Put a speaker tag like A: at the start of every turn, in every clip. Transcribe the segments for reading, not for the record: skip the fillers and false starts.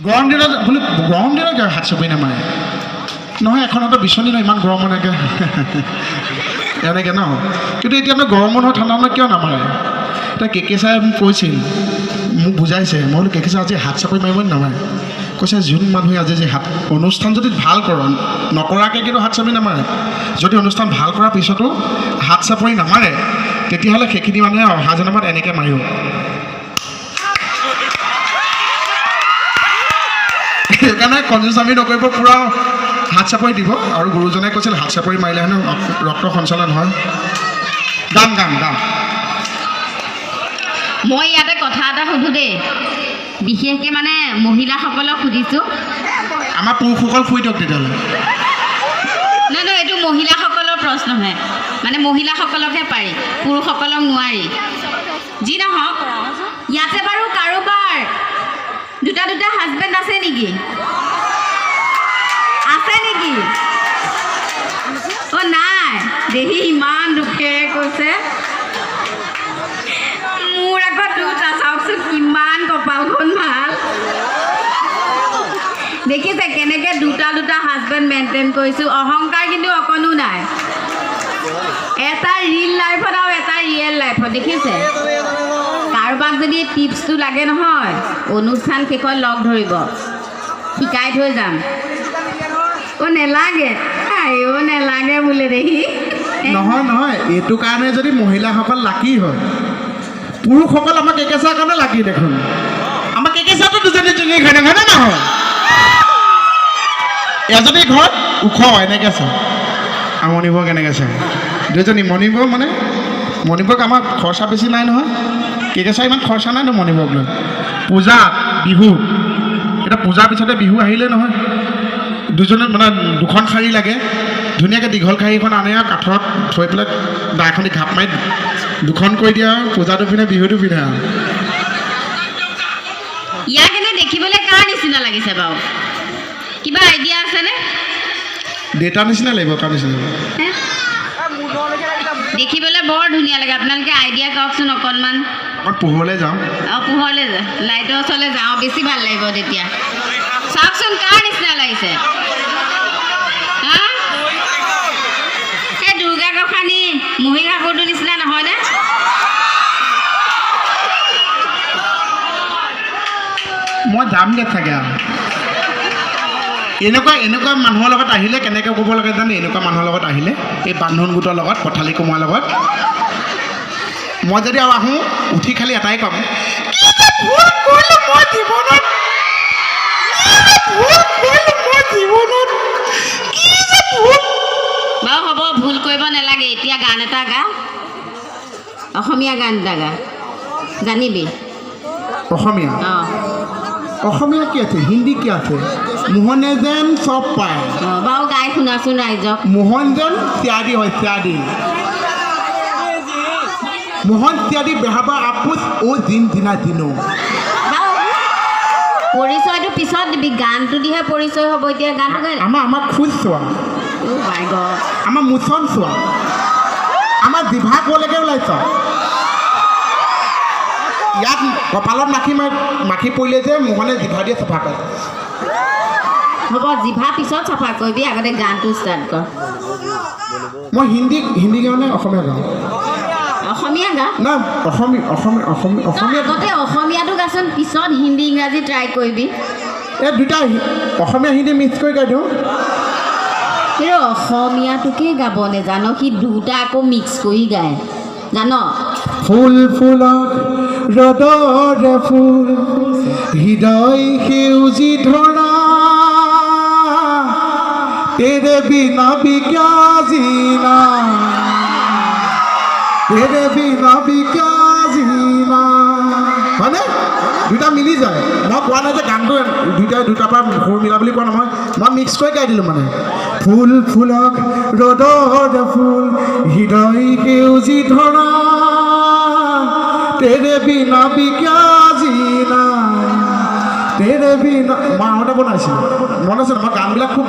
A: গৰম দিনত বোলো, গৰম দিনত কিয় হাত চাপৰি নামাৰে? নহয়, এখন হাতত বিচনী নহয়, ইমান গৰম এনেকৈ এনেকৈ ন। কিন্তু এতিয়া মানে গৰমো নহয় ঠাণ্ডা নহয়, কিয় নামাৰে? এতিয়া কে কে ছাৰে মোক কৈছিল, মোক বুজাইছে। মই বোলো, কে কে ছাৰ, আজি হাত চাপৰি মাৰিব নামাৰে? কৈছে, যোন মানুহে আজি যে হাত অনুষ্ঠান যদি ভাল কৰ নকৰাকৈ কিন্তু হাত চাপৰি নামাৰে, যদি অনুষ্ঠান ভাল কৰাৰ পিছতো হাত চাপৰি নামাৰে, তেতিয়াহ'লে সেইখিনি মানুহে অহা জনমত এনেকৈ মাৰিব। সেইকাৰণে কঞ্জুচামি নকৰিব, পূৰা হাত চাপৰি দিব। আৰু গুৰুজনে কৈছিল হাত চাপৰি মাৰিলে হেনো ৰক্ত সঞ্চালন হয়। গাম গাম গাম।
B: মই ইয়াতে কথা এটা সুধো দেই, বিশেষকৈ মানে মহিলাসকলক সুধিছোঁ।
A: আমাৰ পুৰুষসকল শুই দিয়ক তেতিয়াহ'লে।
B: নহয় নহয়, এইটো মহিলাসকলৰ প্ৰশ্নহে, মানে মহিলাসকলকহে পাৰি, পুৰুষসকলক নোৱাৰি। যি নহওক, ইয়াতে বাৰু কাৰোবাৰ দুটা দুটা হাজবেণ্ড আছে নেকি? আছে নেকি? অ' নাই দেহি, ইমান দুখেৰে কৈছে। মোৰ আকৌ দুটা, চাওকচোন কিমান কপালখন ভাল। দেখিছে কেনেকৈ দুটা দুটা হাজবেণ্ড মেইনটেইন কৰিছোঁ। অহংকাৰ কিন্তু অকণো নাই, এটা ৰিয়েল লাইফত আৰু এটা ৰিয়েল লাইফত। দেখিছে, কাৰোবাক যদি টিপছটো লাগে নহয়, অনুষ্ঠান শেষত লগ ধৰিব, শিকাই থৈ যাম। অ' নেলাগে, আইঅ' নেলাগে বোলে দেহি।
A: নহয় নহয়, এইটো কাৰণে যদি মহিলাসকল লাকি হয়, পুৰুষসকল আমাক কেকেচাৰ কাৰণে লাকি দেখোন। আমাক কেকেচাৰটো দুজনী জনী খাই নহয় নে নহয়? এজনী ঘৰত ওখ এনেকৈ আছে, আমনিব কেনেকৈ আছে দুজনী। মণিব মানে মণিবক আমাৰ খৰচা বেছি নাই নহয়, কেকেচা ইমান খৰচা নাই ন মণিবক লৈ। পূজাত, বিহুত, এতিয়া পূজাৰ পিছতে বিহু আহিলে নহয়, দুজনে মানে দুখন শাৰী লাগে, ধুনীয়াকৈ দীঘল শাৰীখন আনে আৰু কাঠত থৈ পেলাই দাখন দি ঘাপ মাৰি দুখন কৰি দিয়ে আৰু পূজাটো পিন্ধে, বিহুটো পিন্ধে আৰু।
B: ইয়াক এনে দেখিবলৈ কাৰ নিচিনা লাগিছে বাৰু? কিবা আইডিয়া আছেনে?
A: দেউতাৰ নিচিনা লাগিব, কাৰ নিচিনা লাগিব?
B: হে? দেখিবলৈ বৰ ধুনীয়া লাগে। আপোনালোকে আইডিয়া কওকচোন অকণমান।
A: অকণ পোহৰলৈ যাওঁ।
B: অঁ, পোহৰলৈ যা, লাইটৰ ওচৰলৈ যাওঁ, বেছি ভাল লাগিব তেতিয়া। চাওকচোন কাৰ নিচিনা লাগিছে। হা, এই দুৰ্গা গোসানী মহিষাসুৰটোৰ নিচিনা নহয়নে?
A: মই যামগৈ চাগে আৰু। এনেকুৱা এনেকুৱা মানুহৰ লগত আহিলে কেনেকৈ ক'ব লাগে জানে? এনেকুৱা মানুহৰ লগত আহিলে, এই বান্ধোন গোটৰ লগত, পথালি কোমোৱাৰ লগত মই যদি আৰু আহোঁ, উঠি খালি এটাই ক'ম, কি যে ভুল কৰিলোঁ মই জীৱনত, কি যে ভুল কৰিলোঁ মই জীৱনত, কি যে ভুল।
B: বাৰু হ'ব, ভুল কৰিব নালাগে। এতিয়া গান এটা গা, অসমীয়া গান এটা গা, জানিবি।
A: অসমীয়া?
B: অঁ।
A: অসমীয়া কি আছে, হিন্দী কি আছে, মোহনে যেন চব পায়।
B: অঁ, বাৰু গাই শুনাচোন ৰাইজক।
A: মোহন যেন চিয়াদি হয়, চিয়াদি মোহন চিয়াদি বেহাবা আপুচ ও জিন জিনা জিনো।
B: বাৰু পৰিচয়টো পিছত দিবি, গানটো দিহে পৰিচয় হ'ব। এতিয়া গানটো গাই।
A: আমাৰ আমাৰ খোজ চোৱা,
B: অ' মাই গড।
A: আমাৰ মোচন চোৱা, আমাৰ জিভা ক'লৈকে ওলাইছ। ইয়াত কপালত মাখি মাৰি মাখি পৰিলে যে মোহনে জিভা দিয়ে চাফা কৰে।
B: হ'ব, জিভা পিছত চাফা কৰিবি, আগতে গানটো ষ্টাৰ্ট কৰ।
A: মই হিন্দী হিন্দী গাওঁ নে অসমীয়া গাওঁ?
B: অসমীয়া গা।
A: না, অসমীয়া অসমীয়া অসমীয়া
B: তই
A: অসমীয়া।
B: আগতে অসমীয়াটো গাচোন, পিছত হিন্দী ইংৰাজী ট্ৰাই কৰিবি।
A: এই দুটা অসমীয়া হিন্দী মিক্স কৰি গাই দিওঁ।
B: কিন্তু অসমীয়াটোকে গাব নেজান, সি দুটা আকৌ মিক্স কৰি গায় জান।
A: ফুল ফুলক ৰদৰে ফুল, হৃদয় সেউজী ধৰা, তেৰে বিনা বিকা জিনা, তেৰে বিনা বিকা জিনা। হয়নে? দুটা মিলি যায়। মই কোৱা নাই যে গানটো দুইটাই দুটাৰ পৰা সুৰ মিলা বুলি কোৱা নহয়, মই মিক্স কৰি গাই দিলোঁ। মানে ফুল ফুলক ৰদৰে ফুল, হৃদয় সেউজী ধৰা, তেৰে বিনা বিকা জিনা, তেৰে বিনা। মই আগতে বনাইছিলোঁ, মনত আছে? মই গানবিলাক খুব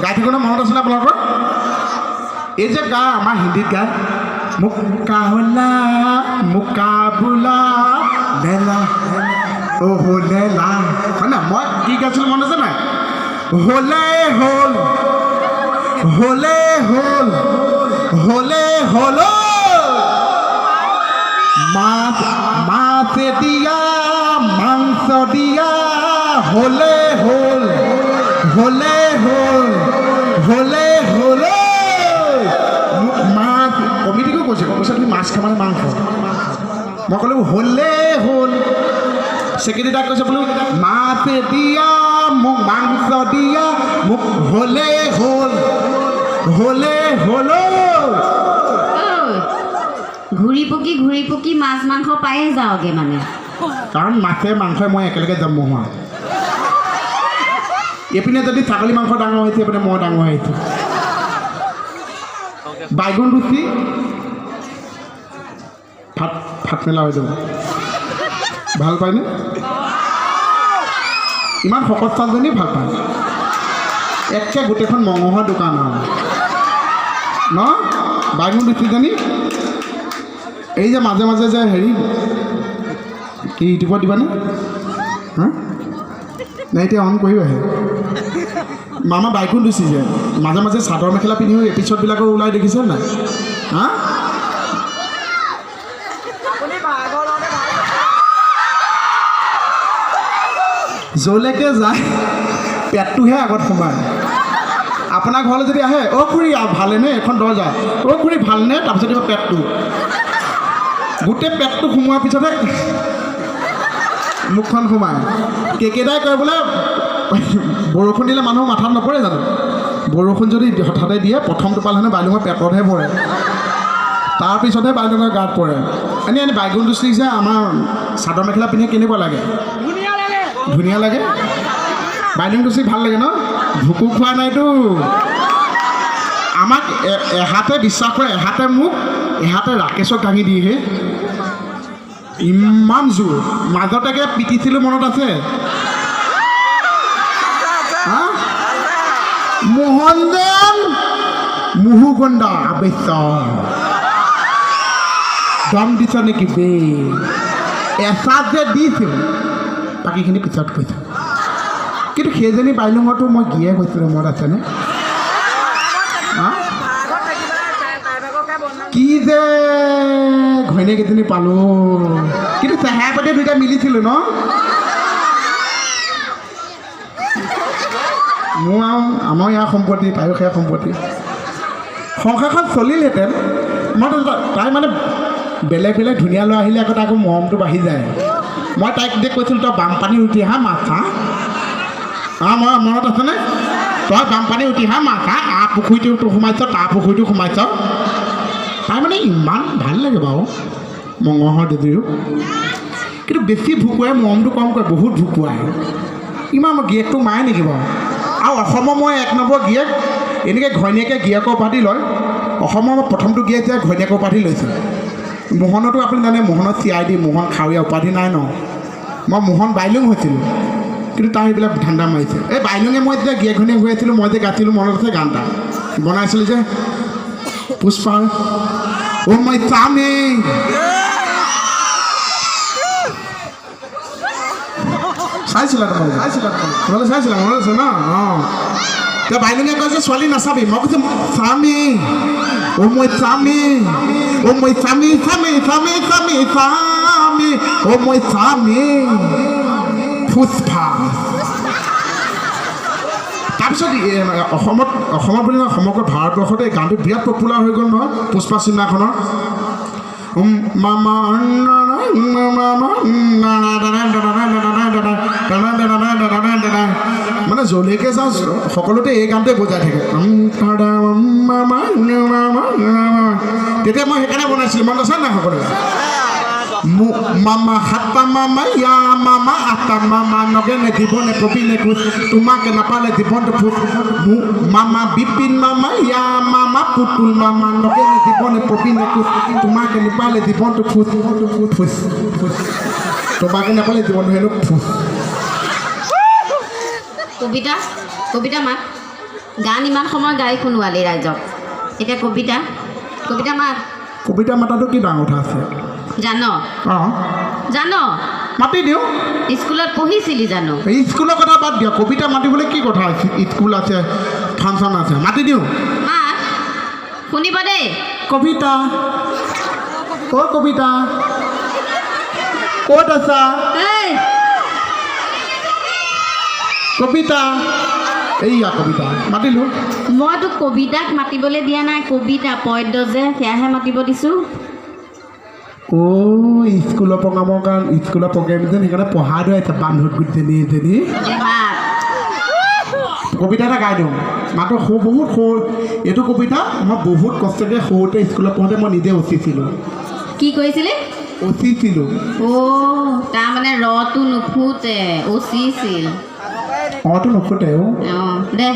A: গাই থাকোঁ ন, মনত আছেনে আপোনালোকৰ? এই যে গা আমাৰ হিন্দীত গায়, মুকাহলা মুকাবুলা মেলা। অ' হ'লে লা হয় নাই? মই কি গাইছিলোঁ মনত আছে নাই? হ'লে হ'ল, হ'লে হ'ল, হ'লে হ'ল, মাছ মাছে দিয়া মাংস দিয়া, হ'লে হ'ল, হ'লে হ'ল, হ'লে হ'ল। মোক মাছ কমিটিকো কৈছে, কৈছে তুমি মাছ খাবানে মাংস? মই ক'লোঁ হ'লে হ'ল। ছেক্ৰেটাৰীক কৈছে বোলো মাছে দিয়া মোক মাংস দিয়া, মোক হ'লে হ'ল, হ'লে হ'ল।
B: ঘূৰি পকি ঘূৰি পকি মাছ মাংস পায়ে যাওঁগে মানে।
A: কাৰণ মাছে মাংসই মই একেলগে জন্ম হোৱা। এইপিনে যদি ছাগলী মাংস ডাঙৰ হৈছে, এইপিনে মই ডাঙৰ হৈছোঁ। বাইগুণ ৰুচি ভাত ভাত মেলা হৈ যাব। ভাল পায়নে? ইমান শকত ছোৱালীজনী ভাল পায়। একে গোটেইখন মঙহৰ দোকান আৰু ন বাইগুণ ৰুচিজনী। এই যে মাজে মাজে যে হেৰি কি ইউটিউবত দিবানে? হা নাই, এতিয়া অন কৰিবাহে। মামা বাইকো দিছে যে মাজে মাজে চাদৰ মেখেলা পিন্ধিও এপিছডবিলাকো ওলাই, দেখিছে নাই? হা, য'লৈকে যায় পেটটোহে আগত সোমায়। আপোনাৰ ঘৰলৈ যদি আহে, অ' খুৰী ভালেনে? এখন দৰ্জা, অ' খুৰী ভালনে? তাৰপিছত দিব পেটটো, গোটেই পেটটো সোমোৱাৰ পিছতহে মুখখন সোমায়। কেকেদাই কয় বোলে বৰষুণ দিলে মানুহৰ মাথাত নপৰে জানো? বৰষুণ যদি হঠাতে দিয়ে, প্ৰথম টোপাল হেনো বাইলুঙৰ পেটতহে পৰে, তাৰপিছতহে বাইলুঙৰ গাত পৰে। এনেই এনেই বাইগুণ দুচলি যে আমাৰ চাদৰ মেখেলা পিন্ধে কেনেকুৱা লাগে? ধুনীয়া লাগে। বাইলুং দুচি ভাল লাগে ন? ভোকো খোৱা নাইতো। আমাক এহাতে বিশ্বাস কৰে, এহাতে মোক, এহাতে ৰাকেশক দাঙি দিয়েহে। ইমান জোৰ মাজতেকে পিটিছিলোঁ, মনত আছে? মোহন যেন মুহুগন্দা আবেশ্য দম দিছ নেকি বে? এচাত যে দিছোঁ, বাকীখিনি পিছত কৈছোঁ। কিন্তু সেইজনী বাইলুঙতো মই গিয়ে গৈছিলোঁ, মনত আছেনে? কি যে ঘৈণীয়েকেইজনী পালোঁ, কিন্তু চেহেৰা পাতি দুইটা মিলিছিলোঁ ন? মোৰ আৰু আমাৰ ইয়াৰ সম্পত্তি, তাইও সেয়া সম্পত্তি। সংসাৰখন চলিলহেঁতেন। মই তাই মানে বেলেগ বেলেগ ধুনীয়া ল'ৰা আহিলে আকৌ তাই আকৌ মৰমটো বাঢ়ি যায়। মই তাইক যে কৈছিলোঁ, তই বানপানী উঠি আহা মাছ হা, মই মনত আছেনে? তই বানপানী উঠি আহা মাছ হা, আ পুখুৰীটো সোমাইছ, তাৰ পুখুৰীটো সোমাইছ। তাই মানে ইমান ভাল লাগে বাৰু মঙহৰ যদিও, কিন্তু বেছি ভুকুৱাই মৰমটো কম কৰে, বহুত ভুকুৱাই। ইমান মই গিয়েকটো মাৰে নেকি বাৰু? আৰু অসমৰ মই এক নম্বৰ গিয়েক, এনেকৈ ঘৈণীয়েকে গিয়েকৰ উপাধি লয়। অসমৰ মই প্ৰথমটো গিয়েক যে ঘৈণীয়েকৰ উপাধি লৈছোঁ। মোহনতো আপুনি জানে, মোহনত CID Mohan খাৱৰীয়া উপাধি নাই ন। মই মোহন বাইলুং হৈছিলোঁ, কিন্তু তাৰ সেইবিলাক ধান্দা মাৰিছে। এই বাইলুঙে মই যেতিয়া গিয়েক ঘৈণীয়েক হৈ আছিলোঁ, মই যে গাইছিলোঁ, মনত আছে? গান এটা বনাইছিলোঁ যে পুষ্পা, অ' মই স্বামী। চাইছিলা তোমালোকে? তোমালোকে চাইছিলা, মনত আছে ন? অঁ। এতিয়া বাইলুঙে কয় যে ছোৱালী নাচাবি। মই কৈছোঁ স্বামী, অ' মই স্বামী, অ' মই স্বামী, স্বামী, স্বামী, স্বামী, স্বামী, অ' মই স্বামী ফুচফা। তাৰপিছত অসমত, অসমত বুলি নহয়, সমগ্ৰ ভাৰতবৰ্ষতে এই গানটো বিৰাট পপুলাৰ হৈ গ'ল নহয়, পুষ্পা চিনেমাখনৰ। মামা মানে য'লৈকে যাওঁ সকলোতে এই গানটোৱে বজাই থাকে। তেতিয়া মই সেইকাৰণে বনাইছিলোঁ, মনত আছে নাই সকলোৱে? মামা সাতটা মামা ইয়া মামা আঠটা মামা নগেনে জীৱনে প্ৰবীণে কোচ তোমাকে নাপালে জীৱনটো ফুচ। মামা বিপিন মামা ইয়া মামা পুতুল মামা নগেনে জীৱনে প্ৰবীণে কোচ তোমাকে নাপালে জীৱনটো ফুচ ফুচ ফুচ, তোমাকে নাপালে জীৱনটো হেনো ফুচ।
B: কবিতা, কবিতা মাত। গান ইমান সময় গাই শুনোৱালি ৰাইজক, এতিয়া কবিতা, কবিতা মাত।
A: কবিতা মাতাটো কি ডাঙৰ কথা আছে?
B: জান?
A: অঁ।
B: জান?
A: মাতি দিওঁ।
B: স্কুলত পঢ়িছিলি জানো?
A: স্কুলৰ কথা বাদ দিয়া, কবিতা মাতিবলৈ কি কথা আছে? স্কুল আছে, ফাংচন আছে, মাতি দিওঁ।
B: মাত শুনিব দেই।
A: কবিতা, অ' কবিতা, ক'ত আছা?
B: এই।
A: কবিতা, এইয়া কবিতা মাতিলোঁ।
B: মই তোক কবিতাক মাতিবলৈ দিয়া নাই, কবিতা পদ্য যে সেয়াহে মাতিব দিছোঁ।
A: অ' স্কুলৰ প্ৰগ্ৰামৰ কাৰণে, স্কুলৰ প্ৰগ্ৰেম যেন সেইকাৰণে পঢ়া ধৰাইছে বান্ধত গোটেইজনী এজনী।
B: মাত।
A: কবিতা এটা গাই দিওঁ মাত্ৰ। সৰু, বহুত সৰু এইটো কবিতা। মই বহুত কষ্টকৈ সৰুতে স্কুলত পঢ়োঁতে মই নিজে উচিছিলোঁ।
B: কি কৰিছিলি?
A: উচিছিলোঁ।
B: অ' তাৰমানে ৰটো নুফুটে, উচিছিল।
A: অটো নুফুটে অ'।
B: অঁ দে।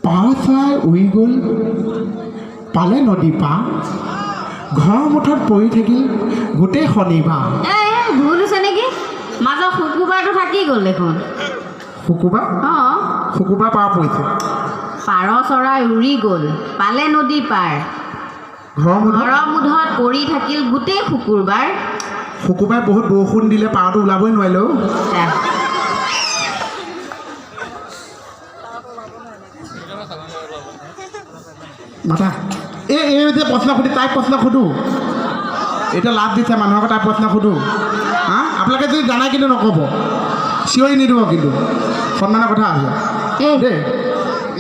A: পাৰ চৰাই উৰি গ'ল, পালে নদী পা, ঘৰৰ মুঠত পৰি থাকিল গোটেই শনিবাৰ।
B: এই, ভুল হৈছে নেকি? মাজত শুকুৰবাৰটো থাকি গ'ল দেখোন।
A: শুকুৰবাৰ?
B: অঁ।
A: শুকুৰবাৰ পাৰ পৰিছে।
B: পাৰ চৰাই উৰি গ'ল, পালে নদী পাৰ,
A: ঘৰৰ মুঠত
B: ঘৰৰ মুধত পৰি থাকিল গোটেই শুকুৰবাৰ।
A: শুকুৰবাৰে বহুত বৰষুণ দিলে, পাৰটো ওলাবই নোৱাৰিলে অ'।
B: আহ,
A: মাথা এই এই যে প্ৰশ্ন সুধি তাইক প্ৰশ্ন সোধোঁ, এতিয়া লাভ দিছে মানুহক, তাইক প্ৰশ্ন সোধোঁ। হা, আপোনালোকে যদি জানাই কিন্তু নক'ব, চিঞৰি নিদিব কিন্তু, সন্মানৰ কথা আছে।
B: এই
A: দেই।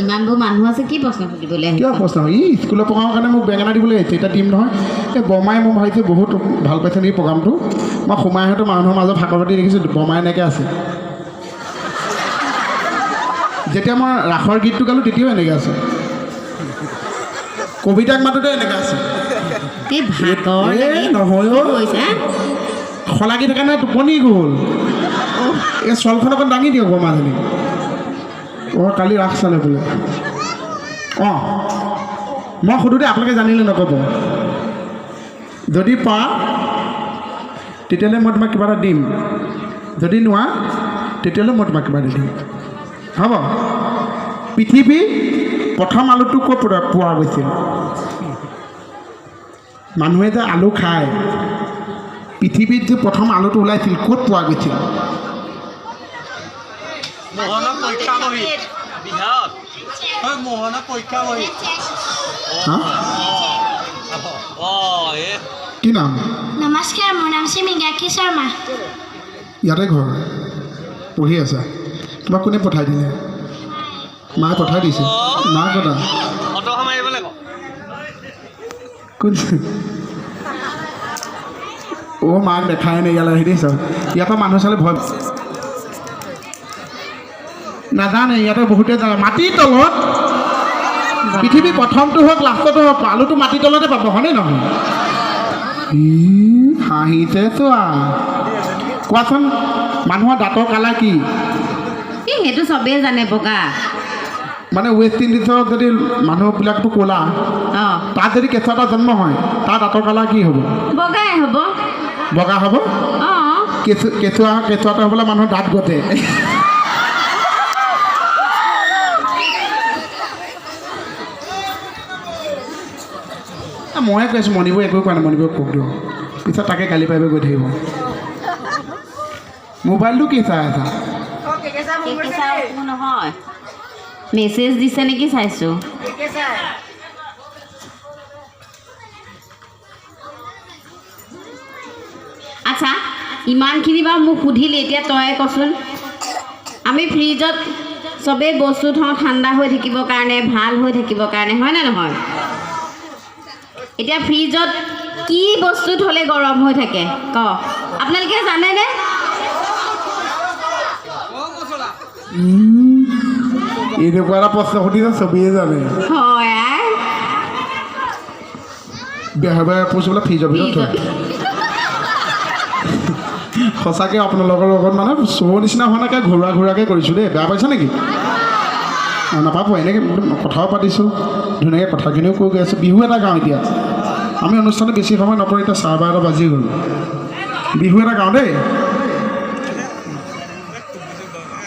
B: ইমানবোৰ মানুহ আছে, কি প্ৰশ্ন সুধিবলৈ
A: কিয়
B: আহিছ?
A: প্ৰশ্ন, ই স্কুলৰ প্ৰগ্ৰামৰ কাৰণে মোক বেঙেনা দিবলৈ আহিছে, এতিয়া দিম নহয়। এই বৰমাই মোক ভাবিছে বহুত ভাল পাইছে নেকি প্ৰগ্ৰামটো। মই সোমাই আহোঁতে মানুহৰ মাজত ভাগৰ পাতি দেখিছোঁ বৰমাই এনেকৈ আছে। যেতিয়া মই ৰাসৰ গীতটো গালোঁ তেতিয়াও এনেকৈ আছে, কবিতাক মাতোতে এনেকৈ আছে।
B: এই ভাগৰ
A: এই
B: লাগে।
A: নহয় অ'।
B: কি কৰিছে, হা?
A: শলাগি থকা নাই, টোপনি গ'ল। এই শ্বলখন অকণ দাঙি দিয়ক বৰমাজনী। অঁ, কালি ৰাস চালে বোলে। অঁ, মই সোধোঁ দেই, আপোনালোকে জানিলে নক'ব। যদি পা তেতিয়াহ'লে মই তোমাক কিবা এটা দিম, যদি নোৱাৰা তেতিয়াহ'লে মই তোমাক কিবা এটা দিম। হ'ব? পৃথিৱীৰ প্ৰথম আলুটো ক'ত পোৱা গৈছিল? মানুহে যে আলু খায়, পৃথিৱীত যে প্ৰথম আলুটো ওলাইছিল ক'ত পোৱা গৈছিল?
C: মোহনৰ পৰীক্ষা বহী বিহাৰত। ঐ, মোহনৰ পৰীক্ষা বহী।
A: হা?
C: অঁ, এই।
A: কি নাম?
D: নমস্কাৰ, মোৰ নাম শ্ৰী মৃগাক্ষী শৰ্মা।
A: ইয়াতে ঘৰ, পঢ়ি আছা? তোমাক কোনে পঠাই দিলে? মায়ে পঠাই দিছে? মা কথা
C: অট'খন মাৰিব লাগিব।
A: কোন? অ' মাক দেখাই নাই, ইয়ালৈ আহি দেখিছ। ইয়াৰ পৰা মানুহ চালে ভয় নাজানে, ইয়াতে বহুতে জানে। মাটিৰ তলত পৃথিৱীৰ প্ৰথমটো হওক লাষ্টটো হওক, আলুটো মাটিৰ তলতে পাব, হয়নে নহয়? ই হাঁহিছে চোৱা। কোৱাচোন, মানুহৰ দাঁতৰ কালাৰ কি?
B: এই সেইটো চবেই জানে, বগা।
A: মানে ৱেষ্ট ইণ্ডিজত যদি মানুহবিলাকতো ক'লা,
B: অঁ।
A: তাত যদি কেঁচুৱা এটা জন্ম হয়, তাৰ দাঁতৰ কালাৰ কি হ'ব?
B: বগাই হ'ব।
A: বগা হ'ব।
B: অঁ।
A: কেঁচুৱা এটা হ'বলৈ মানুহৰ দাঁত গজে। ময়ে কৈ আছোঁ, মণিব একো কোৱা নাই। মণিব কোক দিওঁ, পিছত তাকে গালি পাৰিব গৈ থাকিব। মোবাইলটো কি চাই আছা?
B: একো নহয়, মেছেজ দিছে নেকি চাইছোঁ। আচ্ছা, ইমানখিনি বাৰু মোক সুধিলি, এতিয়া তই কচোন, আমি ফ্ৰিজত চবেই বস্তু থওঁ ঠাণ্ডা হৈ থাকিবৰ কাৰণে, ভাল হৈ থাকিবৰ কাৰণে, হয়নে নহয়? এতিয়া ফ্ৰিজত কি বস্তু থ'লে গৰম হৈ থাকে ক? আপোনালোকে জানেনে?
A: এনেকুৱা এটা প্ৰশ্ন সুধিছে, চবেই জানে।
B: হয় আই।
A: বেয়া বেয়া বস্তুবিলাক ফ্ৰিজৰ ভিতৰত থয়। সঁচাকৈ আপোনালোকৰ লগত মানে শ্ব' নিচিনা হোৱা নাই, ঘৰুৱা ঘৰুৱাকৈ কৰিছোঁ দেই। বেয়া পাইছে নেকি? নাপাব। এনেকৈ কথাও পাতিছোঁ, ধুনীয়াকৈ কথাখিনিও কৈ গৈ আছোঁ। বিহু এটা গাওঁ এতিয়া আমি। অনুষ্ঠানটো বেছি সময় নকৰোঁ, এতিয়া 12:30 বাজি গ'ল। বিহু এটা গাওঁ দেই।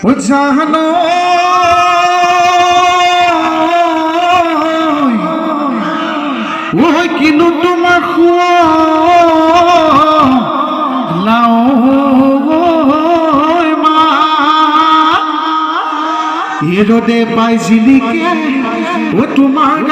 A: ও জানো ঐ কিনো তোমাক এই ৰ'দে পাই জিলিকে, অ তোমাৰ।